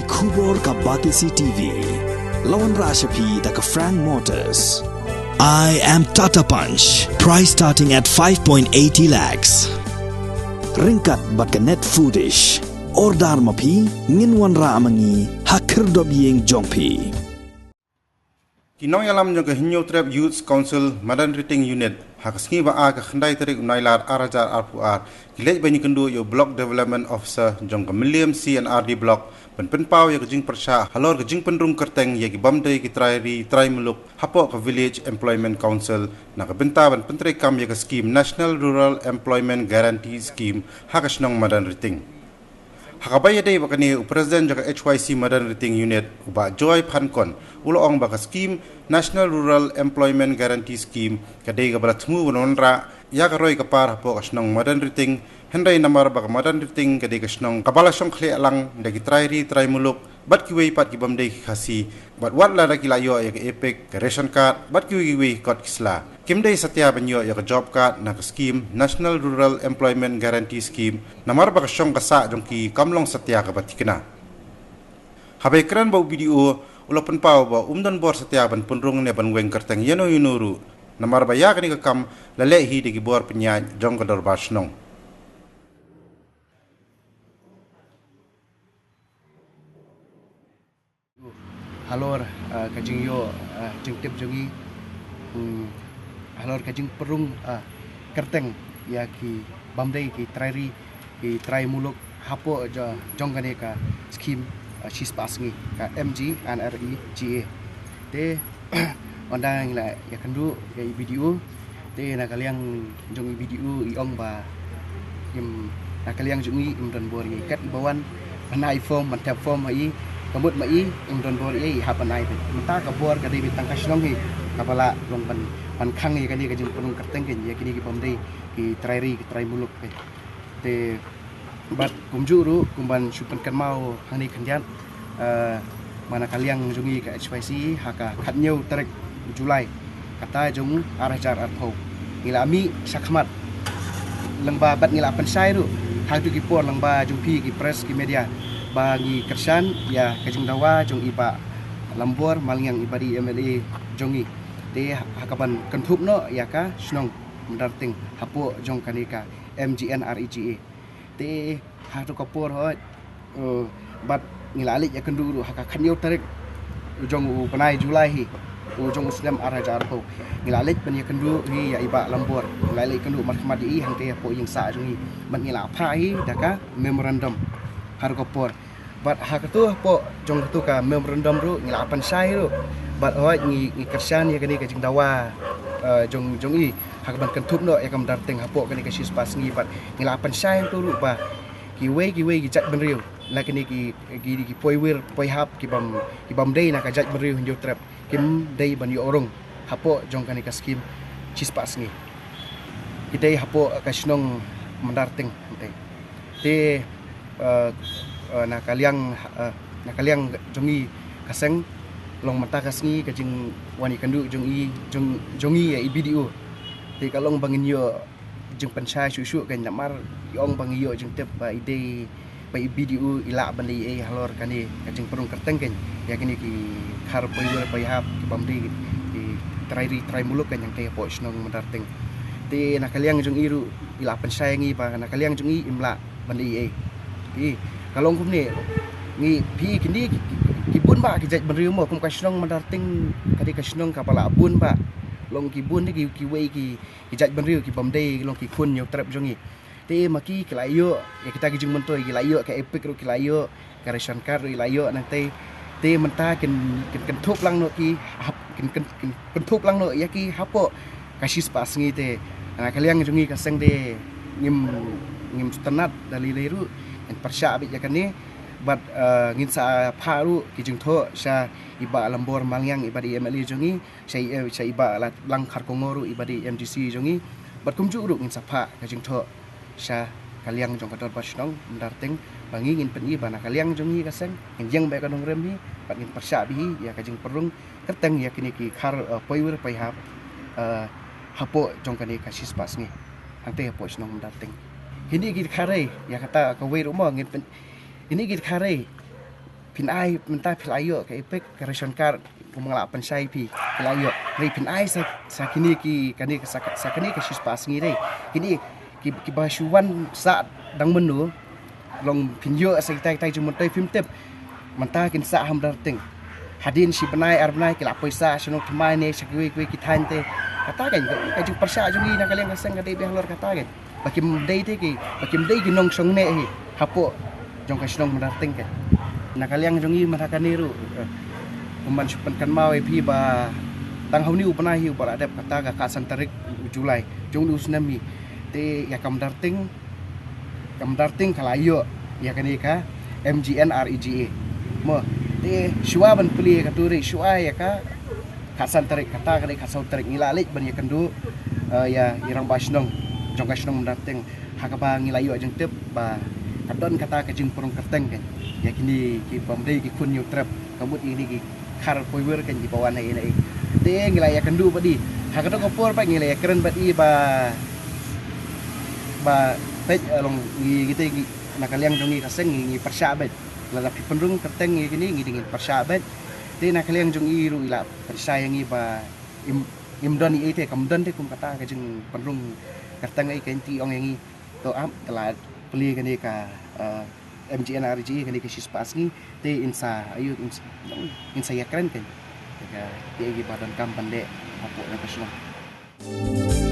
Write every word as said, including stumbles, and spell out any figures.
Khubor ka Batesi T V. La wanrah sha phi da ka Frank Motors. I am Tata Punch. Price starting at five point eighty lakhs. Ryngkat bad ka Net Foodish. Order ma phi, ngin wanrah ma ngi ha khyrdop ïing jong phi. Ki nongïalam jong ka Hynñiewtrep Youth Council Madanrting Unit ha ka sngi ba ar, ka khyndai tarik u Nailar ar hajar arphew ar, ki leit ban ïakynduh ïa u Block Development Officer jong ka Mylliem C and R D Block ban pynpaw ïa ka jingpyrshah halor ka jingpynrung kyrteng ïa ki bym dei ki trai ri trai muluk hapoh ka Village Employment Council na ka bynta ban pyntreikam ïa ka skhim National Rural Employment Guarantee Scheme ha ka shnong Madanrting. Ha kaba ïadei bad kane, u President jong ka H Y C Madanrting Unit, u Bah Joy Phankon, u la ong ba ka skhim National Rural Employment Guarantee Scheme ka dei kaba la thmu ban wanrah ïa ka roi ka par hapoh ka shnong Madanrting, hynrei namar ba ka Madanrting ka dei ka shnong kaba la shong khlieh lang da ki trai ri trai muluk bad kiwei pat ki bym dei ki Khasi, bad wat lada ki la ïoh ïa ka EPIC, ka ration card bad kiwei kiwei kot ki sla, kim dei satia ban ïoh ïa ka job card na ka skhim National Rural Employment Guarantee Scheme namar ba ka shong ka sah jong ki kam long satia kaba thikna. Haba ïakren bad u BDO, u la pynpaw ba um don bor satia ban pynrung ne ban weng kyrteng ïano ïano ruh, namar ba ïa kane ka kam la leh hi da ki bor pynïaid jong ka dorbar shnong. Halor, ah, ka jingïoh, ah, jingtip jong ngi, hmm, halor ka jingpynrung, ah, kyrteng ïa ki bym dei ki trai ri, ki trai muluk hapoh jo-, jong kane ka skhim, ah, shispah sngi, ka MGNREGA. Te ynda ngi la ïakynduh ïa i BDO, te na ka liang jong i BDO i ong ba im, na ka liang jong i im don bor ïa i, kat i ba wan ban ai form, ban thep form ha i, ka mut ma i im don bor ïa i, i hap ban ai beit. Mynta ka bor ka dei beit tang ka shnong hi kaba lah long ban, ban khang ïa kane ka jingpynrung kyrteng keiñ ïa kine ki bym dei ki trai ri ki trai muluk keiñ. Te bad kumjuh ruh, kum ban shu pynkynmaw hangne khyndiat, eh, ba na ka liang jong ngi ka HYC ha ka khathynñiew tarik July kata jong u ar hajar arphew, ngi la mih shakhmat lyngba bad ngi la pynshai ruh ha kito ki por lyngba jong phi ki press ki media ba ngi kyrshan ïa ka jingdawa jong i Bah Lambor Malngiang i ba dei MLA jong ngi. Te ha kaban kynthup noh ïa ka shnong Madanrting hapoh jong kane ka MGNREGA. Te ha kato ka por hoi, eh, bad ngi la leit ïakynduh ruh ha ka khathynñiew tarik u jong u bnai July hi, u jong u snem ar hajar arphew. Ngi la leit ban ïakynduh hi ïa i Bah Lambor. Ngi la leit ïakynduh markhmat ïa i hangtei hapoh ïing sah jong i. Bad ngi la phah hi da ka memorandum ha kato ka por. Bad ha kato hapoh jong kato ka memorandum ruh ngi la pynshai ruh. Bad hoi ngi, ngi kyrshan ïa kane ka jingdawa, eh, jong, jong i ha kaban kynthup noh ïa ka Madanrting hapoh kane ka shispah sngi. Bad ngi la pynshai hangto ruh ba kiwei kiwei ki jaitbynriew na kine ki, ki, ki poiwir poihap ki bym, ki bym dei na ka jaitbynriew Hynñiewtrep kim dei ban ïoh rung hapoh jong kane ka skhim shispah sngi. Ki dei hapoh ka shnong Madanrting. Te, eh, eh, na ka liang, eh, na ka liang jong i ka seng, long mynta ka sngi ka jingwan ïakynduh jong i, jong, jong i ïa i BDO. Te ka long ba ngin ïoh jingpynshai shuh shuh keiñ namar i ong ba ngi ïoh jingtip ba i dei ba i BDO i lah ban leh ei halor kane ka jingpynrung kyrteng keiñ ïa kine ki khar poiwir poihap ki bym dei ki trai ri trai muluk keiñ hangtei hapoh shnong Madanrting. Te na ka liang jong i ruh i la pynshai ïa ngi ba na ka liang jong i im lah ban leh ei. Te ka long kumne, ngi phi kine ki, ki, ki bun bah ki jaitbynriew mo, kum ka shnong Madanrting ka dei ka shnong kaba la bun bah, long ki bun ki, kiwei ki ki jaitbynriew ki bym dei long ki khun Hynñiewtrep jong i. Te ma ki ki la ïoh ïa kita ki jingmyntoi, ki la ïoh ka EPIC ruh ki la ïoh, ka ration card ruh ki la ïoh, nangtei te mynta kin, kin kynthup lang noh ki hap, kin, kin, kin kynthup lang noh ïa ki hapoh ka shispah sngi. Te na ka liang jong ngi ka seng te ngim, ngim sngewtynnat da lei lei ruh, ngin pyrshah beit ïa kane. Bad, eh, ngin sa phah ruh ki jingthoh sha i Bah Lambor Malngiang i ba dei MLA jong ngi, sha i, eh, sha i Bah Langkhar Kongor ruh i ba dei MDC jong ngi. Bad kumjuh ruh ngin sa phah ka jingthoh sha ka liang jong ka dorbar shnong Madanrting ba ngi ngin pyni ba na ka liang jong ngi ka seng ngin ïeng beit ka nongrim hi bad ngin pyrshah beit hi ïa ka jingpynrung kyrteng ïa kine ki khar, eh, poiwir poihap, eh, hapoh jong kane ka shispah sngi hangtei hapoh shnong Madanrting. Kine ki khare ïa kata kawei ruh mo ngin pyn-, kine ki khare Phin ai mynta phi la ïoh ka EPIC, ka ration card, kumba nga la pynshai phi, phi la ïoh. Hynrei phin ai sa, sa kine ki, kane ka, sa, sa kane ka shispah sngi re. Kine ki, kiba shu wan sah dang mynno, long phin ïoh sa kitai kitai jingmyntoi phim tip. Mynta kin sah ha Mdarting. Hadien shi bnai ar bnai ki la poi sah sha Nongthymmai ne sha kiwei kiwei ki thaiñ te. Kata kan ka, ka jingpyrshah jong ngi na ka liang ka seng ka dei beit halor kata kan. Ba kim dei te ki, ba kim dei ki nongshong neh hi hapoh jong ka shnong Mdarting kan. Na ka liang jong ngi mynta kane ruh, eh, kumban shu pynkynmaw ïa phi ba tang ha une u bnai hi uba la dep, kata ka khatsan tarik u July jong une u snem hi. Te ïa ka Mdarting, ka Mdarting ka la ïoh ïa kane ka MGNREGA. Mo, te shuwa ban plie ïa katu ruh, shuwa ïa ka khatsan tarik, kata ka dei khatsaw tarik, ngi la leit ban ïakynduh, eh, ïa i rangbah shnong jong ka shnong Mdarting, ha kaba ngi la ïoh jingtip ba ka don kata ka jingpynrung kyrteng kan ïa kine ki bym dei ki khun Hynñiewtrep, ka mut ïa kine ki khar poiwir kan kiba wan ha ïing ha ïing. Te ngi la ïakynduh bad i, ha kato ka por pat ngi la ïakren bad i ba, ba peit, eh, long ngi, ngi te ngi, na ka liang jong ngi ka seng ngi, ngi pyrshah beit. Lada phi pynrung kyrteng ïa kine, ngi dei ngin pyrshah beit. Te na ka liang jong i ruh i la pynshai ïa ngi ba im, im don ei ei te, kam don te kum kata ka jingpynrung kyrteng ei, kan, te i ong ïa ngi, to ap, te lada plie kane ka, eh, MGNREGA kane ka shispah sngi, te in sa, aïu, in, in sa ïakren kan ïa ka, ïa kiba donkam ban leh hapoh jong ka shnong.